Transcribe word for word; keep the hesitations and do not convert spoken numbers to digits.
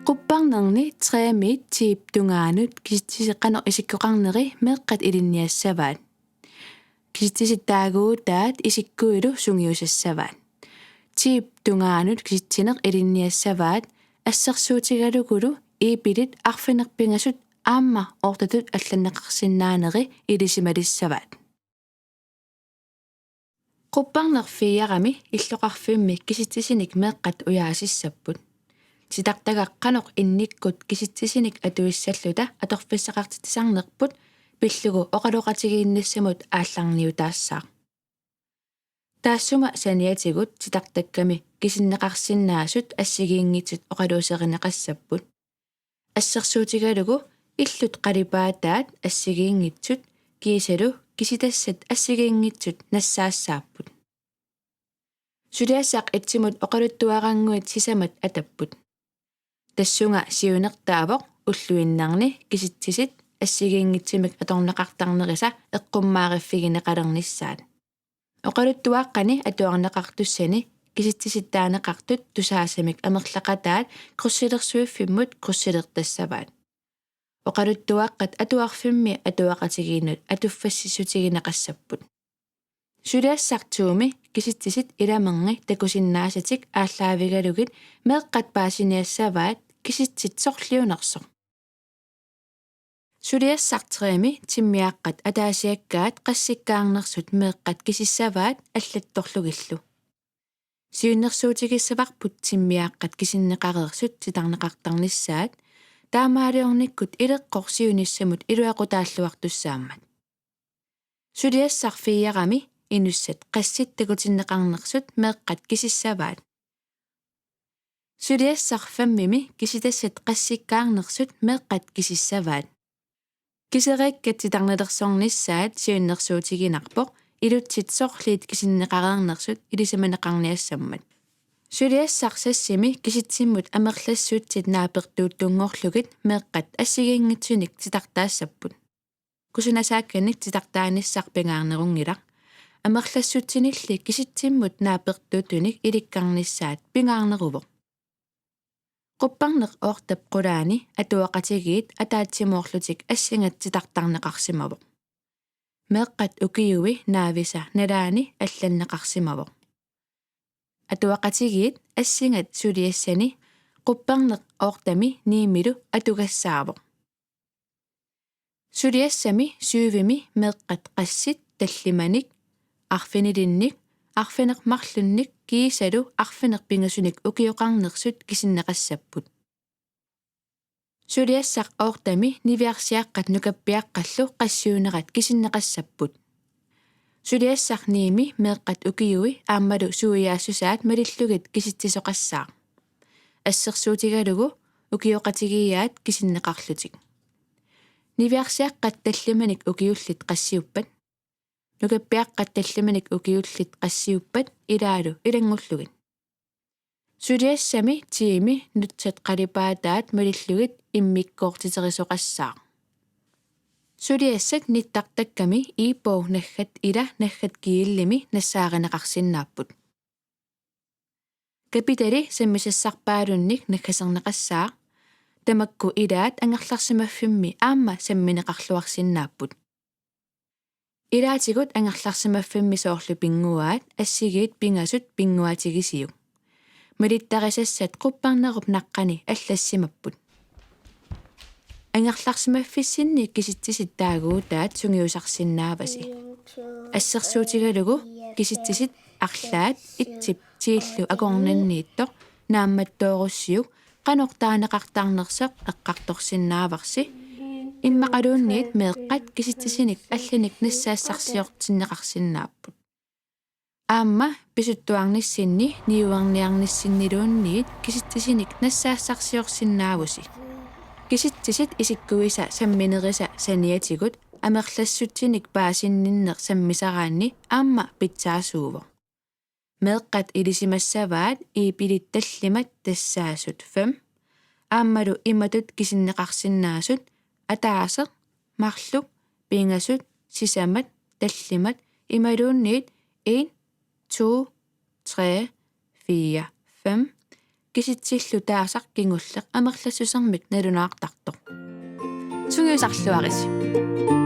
Qupparnerni tre-miit ti-p tungaanut kisitsisit qanoq isikkoqarneri meeqqat ilinniassavaat. Kisitsisit taaguutaat isikkuilu sungiusassavaat. Ti-p tungaanut kisitsineq ilinniassavaat, assersuutigalugulu iipilit arfineq-pingasut aamma oortatut allanneqarsinnaaneri ilisimalissavaat. Qupparneq fire-mi illoqarfimmi kisitsisinik meeqqat ujaasissapput. Titartagaq qanoq innikkut kisitsisinik atuissalluta atorfissaqartitsisarnerput pillugu oqaloqatigiinnissamut aallarniutaassaaq. Taassuma saniatigut titartakkami kisinneqarsinnaasut assigiinngitsut oqaluuserineqassapput. Assersuutigalugu illut qalipaataat assigiinngitsut kiisalu kisitassat assigiinngitsut nassaassaapput. Suliassaq et-imut oqaluttuarannguit sisamat atapput. Tassunga siunertaavoq ulluinnarni kisitsisit assigiinngitsumik atorneqartarnerisa eqqummaariffigineqalernissaat. Oqaluttuaqqani atuarneqartussani kisitsisit taaneqartut tusaasamik amerlaqataat kryssilersuiffimmut kryssilertassavaat. Oqaluttuaqqat atuarfimmi atuaqatigiinnut atuffassissutigineqassapput. Suliassaq to-mi kisitsisit ilamerngi takusinnaasatik aallaavigalugit meeqqat paasiniassavaat kisitsit sorliunersoq. Suliassaq tre-mi timmiaqqat ataasiakkaat qassikkaarnersut meeqqat kisissavaat allattorlugillu. Siunnersuutigissavarput timmiaqqat kisinneqareersut titarneqartarnissaat, taamaaliornikkut ileqqoq siunissamut iluaqutaalluartussaammat. Suliassaq fire-mi inussat qassit takutinneqarnersut meeqqat kisissavaat. Suliassaq fem-imi kisitassat qassikkaarnersut meeqqat kisissavaat. Kisereekkat titarnilersornissaat siunnersuutiginarpoq ilutsit sorliit kisinneqareernersut ilisimaneqarniassammat. Suliassaq seks-imi kisitsimmut amerlassutsit naapertuuttunngorlugit meeqqat assigiinngitsunik titartaassapput. Kusanasaakkani titartaanissaq pingaarnerunngilaq. Amerlassutsinilli kisitsimmut naapertuuttunik ilikkarnissaat pingaarneruvoq. Qupparneq otte-p qulaani atuaqatigiit ataatsimoorlutik assingat titartarneqarsimavoq. Meeqqat ukiui naavisa nalaani allanneqarsimavoq. Atuaqatigiit assingat suliassani qupparneq otte-mi ni-milu atugassaavoq. Suliassami syv-imi meeqqat qassit tallimanik, arfinilinnik, arfineq-marlunnik kiisalu arfineq-pingasunik ukioqarnersut kisinneqassapput. Suliassaq otte-mi niviarsiaqqat nukappiaqqallu qassiunerat kisinneqassapput. Suliassaq ni-mi meeqqat ukiui aammalu suiaassusaat malillugit kisitsisoqassaaq. Assersuutigalugu ukioqatigiiaat kisinneqarlutik. Niviarsiaqqat tallimanik ukiullit qassiuppat? Nukappiaqqat tallimanik ukiullit qassiuppat ilaalu ilanngullugit? Suliassami ti-mi nutsat qalipaataat malillugit immikkoortiterisoqassaaq. Suliassat nittartakkami iippoo naggat ila naggat G-imi nassaarineqarsinnaapput. Kapitali sammisassarpaalunnik naggaserneqassaaq, tamakku ilaat angerlarsimaffimmi aamma sammineqarluarsinnaapput. Ilaatigut angerlarsimaffimmi soorlu pinnguaat assigiit pingasut pinnguaatigisiuk. Malittarisassat qupparnerup naqqani allassimapput. Angerlarsimaffissinni kisitsisit taaguutaat sungiusarsinnaavasi. Assersuutigalugu kisitsisit arlaat et-ip ti-llu akornanniittoq naammattoorussiuk qanoq taaneqartarnersoq eqqartorsinnaavarsi. Immaqaluunniit meeqqat kisitsisinik allanik nassaassarsiortinneqarsinnaapput. Aamma pisuttuarnissinni niuerniarnissinniluunniit kisitsisinik nassaassarsiorsinnaavusi. Kisitsisit isikkuisa samminerisa saniatigut amerlassutsinik paasinninneq sammisaraanni aamma pitsaasuuvoq. Meeqqat ilisimassavaat iipilit tallimat tassaasut fem aammalu imatut kisinneqarsinnaasut: ataaseq, marluk, pingasut, sisamat, tallimat imaluunniit en, to, tre, fire, fem. Kisitsillu taasaq kingulleq amerlassusermik nalunaartartoq. Sungiusarluarisi.